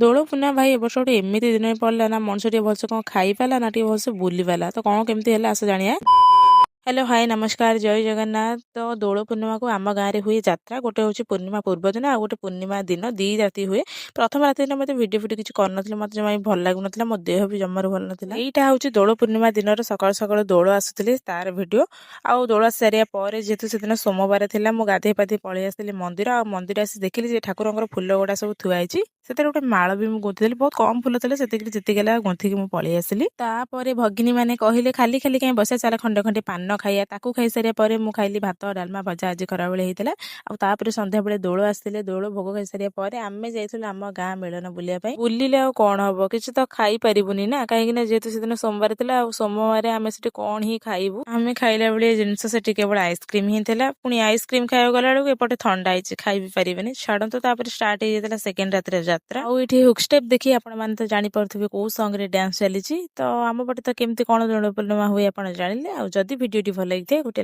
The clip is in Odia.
ଦୋଳ ପୂର୍ଣ୍ଣିମା ଭାଇ ଏ ବର୍ଷ ଗୋଟେ ଏମିତି ଦିନରେ ପଡ଼ିଲା ନା, ମଣିଷ ଟିକେ ଭଲସେ କଣ ଖାଇ ପାରିଲା ନା ଟିକେ ଭଲସେ ବୁଲି ପାରିଲା। ତ କଣ କେମିତି ହେଲା, ଆସ ଜାଣିବା। ହ୍ୟାଲୋ, ହାଇ, ନମସ୍କାର, ଜୟ ଜଗନ୍ନାଥ। ତ ଦୋଳ ପୂର୍ଣ୍ଣିମାକୁ ଆମ ଗାଁରେ ହୁଏ ଯାତ୍ରା। ଗୋଟେ ହେଉଛି ପୂର୍ଣ୍ଣିମା ପୂର୍ବ ଦିନ ଆଉ ଗୋଟେ ପୂର୍ଣ୍ଣିମା ଦିନ, 2 ରାତି ହୁଏ। ପ୍ରଥମ ରାତି ଦିନ ମୋତେ ଭିଡ଼ିଓ ଫିଡ଼ିଓ କିଛି କରିନଥିଲି। ମୋତେ ଜମା ବି ଭଲ ଲାଗୁନଥିଲା, ମୋ ଦେହ ବି ଜମାରୁ ଭଲ ନଥିଲା। ଏଇଟା ହେଉଛି ଦୋଳ ପୂର୍ଣ୍ଣିମା ଦିନର ସକାଳୁ ସକାଳୁ ଦୋଳ ଆସୁଥିଲେ ତାର ଭିଡ଼ିଓ। ଆଉ ଦୋଳ ଆସି ସାରିବା ପରେ, ଯେହେତୁ ସେଦିନ ସୋମବାର ଥିଲା, ମୁଁ ଗାଧେଇ ପାଧେଇ ପଳେଇ ଆସିଥିଲି ମନ୍ଦିର। ଆଉ ମନ୍ଦିର ଆସି ଦେଖିଲି ଯେ ଠାକୁରଙ୍କର ଫୁଲ ଗୁଡ଼ା ସବୁ ଥୁଆ ହେଇଛି। ସେଥିରେ ଗୋଟେ ମାଳ ବି ମୁଁ ଗୁନ୍ଥିଥିଲି। ବହୁତ କମ୍ ଫୁଲ ଥିଲା, ସେତିକି ଯେତିକି ହେଲା ଗୁନ୍ଥିକି ମୁଁ ପଳେଇ ଆସିଲି। ତାପରେ ଭଗିନୀ ମାନେ କହିଲେ, ଖାଲି ଖାଲି କାହିଁ ବସିବା, ଚାଲ ଖଣ୍ଡେ ଖଣ୍ଡେ ପାନ ଖାଇବା। ତାକୁ ଖାଇସାରିବା ପରେ ମୁଁ ଖାଇଲି ଭାତ, ଡାଲମା, ଭଜା ଆଜି ଖରାବେଳେ ହେଇଥିଲା। ଆଉ ତାପରେ ସନ୍ଧ୍ୟାବେଳେ ଦୋଳ ଆସିଥିଲେ। ଦୋଳ ଭୋଗ ଖାଇସାରିବା ପରେ ଆମେ ଯାଇଥିଲୁ ଆମ ଗାଁ ମେଳନ ବୁଲିବା ପାଇଁ। ବୁଲିଲେ ଆଉ କଣ ହବ? କିଛି ତ ଖାଇପାରିବୁନି ନା, କାହିଁକି ନା ଯେହେତୁ ସେଦିନ ସୋମବାର ଥିଲା। ଆଉ ସୋମବାର ଆମେ ସେଠି କଣ ହିଁ ଖାଇବୁ? ଆମେ ଖାଇଲା ଭଳିଆ ଜିନିଷ ସେଠି କେବଳ ଆଇସ୍କ୍ରିମ ହିଁ ଥିଲା। ପୁଣି ଆଇସ୍କ୍ରିମ ଖାଇବାକୁ ଗଲା ବେଳକୁ ଏପଟେ ଥଣ୍ଡା ହେଇଛି, ଖାଇ ବି ପାରିବେନି। ଛାଡନ୍ତୁ, ତାପରେ ଷ୍ଟାର୍ଟ ହେଇଯାଇଥିଲା ସେକେଣ୍ଡ ରାତିରେ ଯାତ୍ରା। ଆଉ ଏଇଠି ହୁକ୍ ଷ୍ଟେପ୍ ଦେଖି ଆପଣ ମାନେ ତ ଜାଣିପାରୁଥିବେ କୋଉ ସଙ୍ଗ ରେ ଡ୍ୟାନ୍ସ ଚାଲିଛି। ତ ଆମ ପଟେ ତ କେମିତି କଣ ଦୋଳ ପୂର୍ଣ୍ଣିମା ହୁଏ ଆପଣ ଜାଣିଲେ। ଆଉ ଯଦି ଭିଡିଓଟି ଭଲ ଲାଗିଥାଏ, ଗୋଟେ